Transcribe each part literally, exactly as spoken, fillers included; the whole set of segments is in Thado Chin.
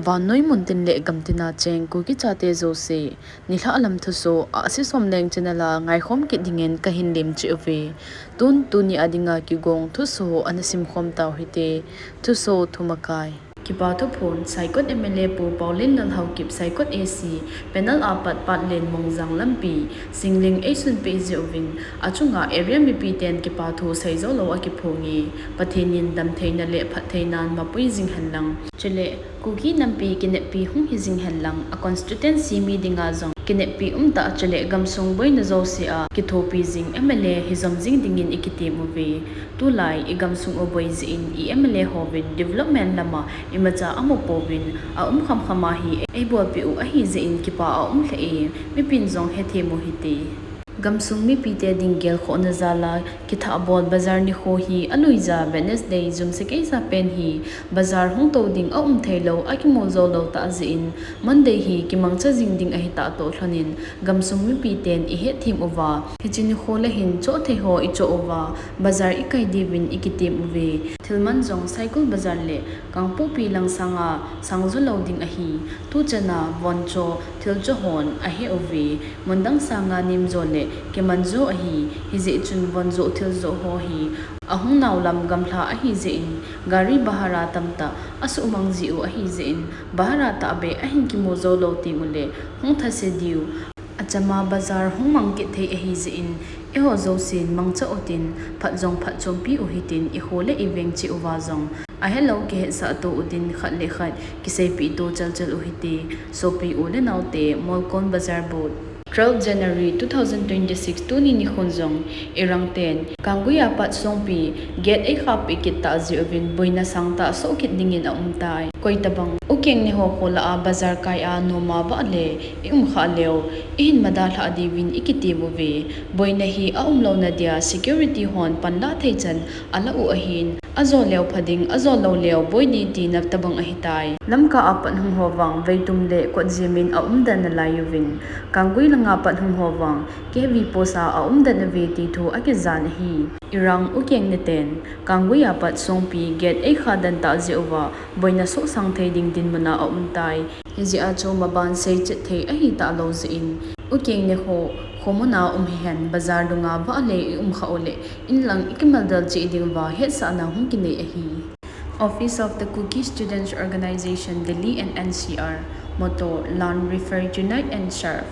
Vannoi muntin le gamtina cheng Kuki chate jouse, nilhah lam thusoh, Ahsi Somleng channel a ngaikhom kit dingin kahin lemcheh uve. Tun, tuni a dinga kigong thusoh ana simkhom tau hite. Thusoh thumakai. Kipa thuphon, Saikot M L A Pu Paolienlal Haokip, Saikot A C, panel a pat Patlen Mongjang lampi, Singling eisunpeh jeh uvin, achunga area mipiten kipa thu seijou lou akiphonge. Pathen in damtheina le phattheinan mapui jing henlang. Chule, Kuki nampi kineppi hung hi jing henlang, a constituency mi dinga jong kineppi umtah chule gamsung boina jouse a kithopi jing M L A hijom jing dingin ikitem uve. Tulai igamsung u boi jeh in i M L A hovin development lama imacha amu pouvin, aum khamkham a hi eibolpeh u ahi jeh in kipa aum lheh e, mipin jong hethem u hite. Gamsung mipite ding gelkhohna jal a kithahbol bazar nikho hi aluija Wednesday jumsa keija pen hi bazar hung tou ding aum theilou akimu joulou tah jeh in Monday hi kimangcha jing ding ahitah toh lhonin gamsung mipiten ihetthem uva, hiche nikho le hin chohthei ho ichoh uva, bazar ikai diuvin ikitem uve. Thilman jong Saikul bazar le Kangpokpi lang sanga sangjo lou ding ahi. Tuchana voncho thilcho hon aheuve. Mundang sanga nemjo le kimanjo ahi. Hijeh chun vonjoh thiljoh ho hi ahung naolam gamla ahijeh in gari bhara tamtah asuhmang jiu ahijeh in bhara tahbeh ahin kimu joulou tengule hung thase diu. Achama bazar hung mang kit thei ahijeh in eiho jousen mangcha utin, phat jong phatchompi u hitin, ikho le iveng cheh uva jong ahelou kihetsahto utin, khat le khat kiseipehto chalchal u hite. Sopi u le naote, Molkon Bazar Board. Twelve January two thousand twenty-six tuni nikhon jong Irangten Kangui a pat Songpi gate eikhahpeh kit tah jeh uvin boina sangtah soh kit dingin aumtai. Koitabang Ukeng neho kholah a bazar kai a noma vahle iumkhah leu ihin madalhah diuvin ikitem uve. Boina hi aumlouna dia security hon panlah theichan alah u ahin, ajo leu pha ding, ajo lou leu boi ding tina tobang ahitai. Lamka a pat hungho vang veitum le kotjem in aumden nalai uvin, Kangui langa pat hungho vang kehvi post a aumden uve ti thu akijan ahi. Irang Ukeng neten Kangui a pat Songpi gate eikhah den tah jeh uva boina sohsang thei ding dinmun a aumtai. Hijeh a chu maban seichet thei ahitah lou jeh in, Ukeng neho khomun a um hihen bazar dunga vahle iumkhah uleh inlang ikimeldel cheh diuva hetsahna hung kinei ahi. Office of the Kuki Students Organisation, Delhi and N C R, motto, Learn, Refer, Unite and Serve.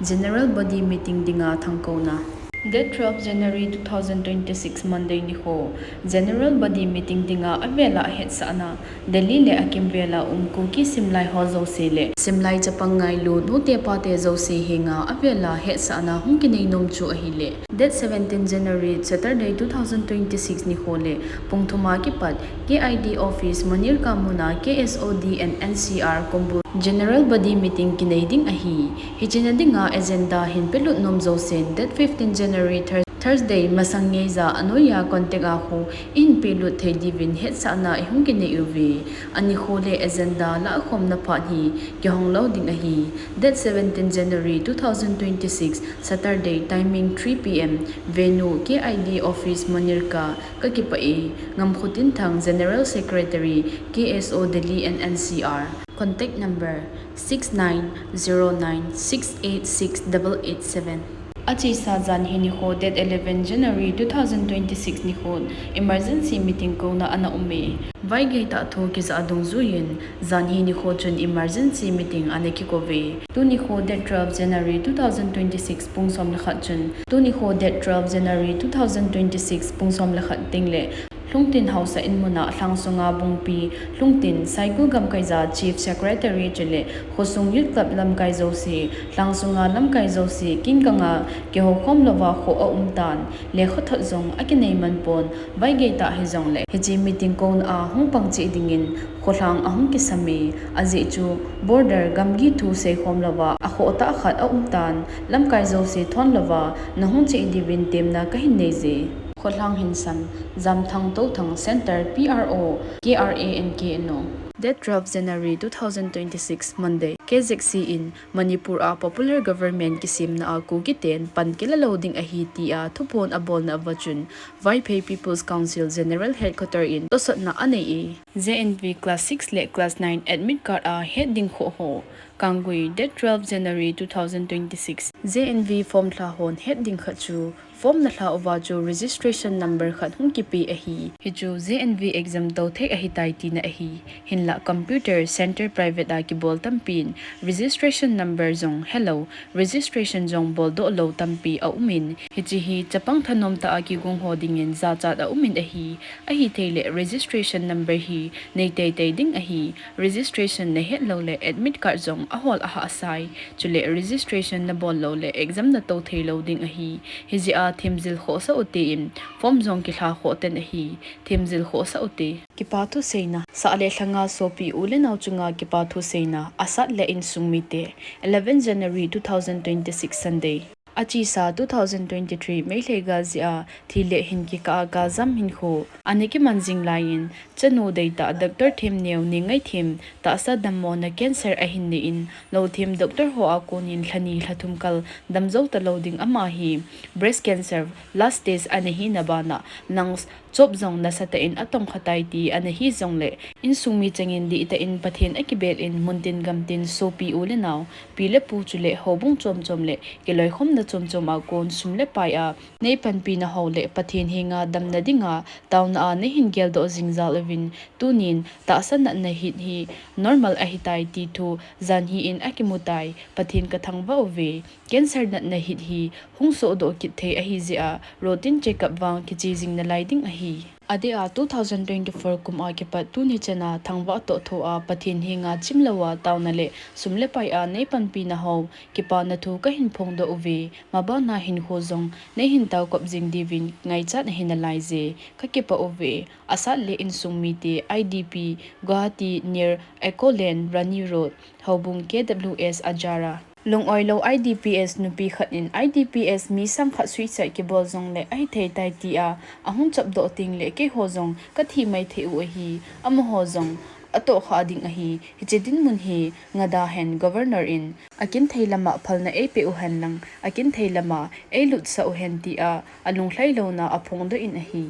General Body Meeting dinga thangkouna. Date twelve January two thousand twenty-six Monday nikho General Body Meeting dinga avela ahetsahna Delhi le akimvela um Kuki simlai ho jouse le simlai chapang ngailu nute pate jouse henga avela hetsahna hung kinei nom chu ahile, date seventeen January Saturday two thousand twenty-six nikho le pung thum a kipat K I D office Monirka muna K S O D and N C R Kumbul General Body Meeting kinei ding ahi. Hiche na dinga agenda hin pelut nom jousen date fifteen January Thur-, Thursday masang ngeija anoiya contact a khu ihin pelut thei diuvin hetsahna ihung kinei uve. Anikho le agenda lahkhomna phat hi kihong lou ding ahi. Date seventeen January two thousand twenty-six, Saturday, timing three P M, venue K I D office Monirka. Kakipah e, Ngamkhotinthang, General Secretary, K S O Delhi and N C R. Contact number six nine zero nine six eight six double eight seven. Achesa janhi nikho date eleven January two thousand twenty-six nikhon emergency meeting kouna ana ume. Vaigeitah thu kijah dungjuiyin janhi nikho chun emergency meeting ana kikouve. Tunikho date twelve January two thousand twenty-six pung som le khat chun, tunikho date twelve January two thousand twenty-six pung som le khat tengle Lhungtin Haosa in muna Lhangsunga Bungpi, Lhungtin, Saikul Gamkaija Chief Secretary chule Khosung Youth Club lamkai jouse, Lhangsunga lamkai jouse, kinkanga kihoukhom louva kho aumtan, lekhathot jong akinei manpon, vaigeitah hijongle hiche meeting kouna a hung pang cheh dingin kholhang ahung kisame, ajeh chu border gamgi thu seikhom louva akhoh tah khat aumtan, lamkai jouse thon louva nahung cheh diuvin temna kahin neije. Kholhang hinsam, Jamthang Touthang Center, P R O, K R A and K N O. Date twelve January two thousand twenty-six, Monday. K Z C in Manipur a popular government kisemna a Kuki ten pan kila lou ding ahi tia thuphon abolna avachun Vaiphei People's Council General Headquarter in tosotna anei e. J N V Class six le Class nine admit card a het ding khoh ho. Kangui, date twelve January two thousand twenty-six. J N V form lha hon het ding khat chu form na lha uva chu registration number khat hung kipe ahi. Hichu J N V exam to thei ahitai tina ahi. Hinlah computer center private a kibol tampin registration number jong helou, registration jong boldoh lou tampi aumin. Hiche hi chapang thanom tah a kigong ho dingin jachat aumin ahi. Ahithei le registration number hi nei teitei ding ahi. Registration na het lou le admit card jong ahol ahahsa e. Chule registration na bol lou le exam na to thei lou ding ahi. Hijeh a themjil khohsah ute in form jong kilha khoh ten ahi. Themjil khohsah ute. Kipa thuseina. Sah le lhanga sopi u le nao chunga kipa thuseina. Asat le insung mite. Eleven January two thousand twenty-six Sunday. Achesa two thousand twenty-three May lhei gal jeh a thi le hin kikah a galjam hinkho ana kiman jing laiyin, chanu deitah Doctor Themneo Neingaithem tahsa dammona cancer ahin nei in, lou them doctor ho a konin lhani lhathum kal damjou talou ding ama hi breast cancer last stage ana hina bana lungs chop jong nasatah in atongkha tai ti ana hi jongle, insung mi chengin dihtah in Pathen akibel in muntin gamtin sopi u le nao, pi le pu chule houbung chomchom le kiloikhomna chomchom a kon sum le pai a nei panpina ho le Pathen henga damna dinga taona a nei hin geldoh jing jal uvin, tunin tahsa natna hit hi normal ahitai ti thu jan hi in akimu tai. Pathen kathangvah uve. Cancer natna hit hi hung sohdoh kit thei ahijeh a routine checkup vang kiche jing nalai ding ahi. Adeh a two thousand twenty-four kum a kipat tuni chana thangvah toh thoa Pathen henga chimlouva taona le sum le pai a nei panpina ho kipana thu kahin phongdoh uve. Mabana hinkho jong nei hin taokop jing diuvin ngaichat ahi nalaiye. Kakipah uve. Asat le insung mite, I D P, Guwahati near Echolane, Rani Road, houbung K W S Ajara. Lung-oilou I D P S nupi khat in I D P S mi sang khat suicide kibol jongle ahithei tai tia ahung chopdoh tengle keiho jong kathi mai thei u ahi, amaho jong atohkha ding ahi. Hiche dinmun hi ngada hen, Governor in akinthei lama phalna eipeh u henlang, akinthei lama eilutsah u hen tia alunglhai louna aphongdoh in ahi.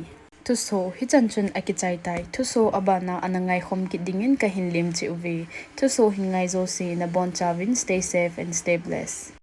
Thuso hichan chun akichai tai. Thuso abana ana ngaikhom kit dingin kahin lemcheh uve. Thuso hin ngai jouse nabonchauvin stay safe and stay blessed.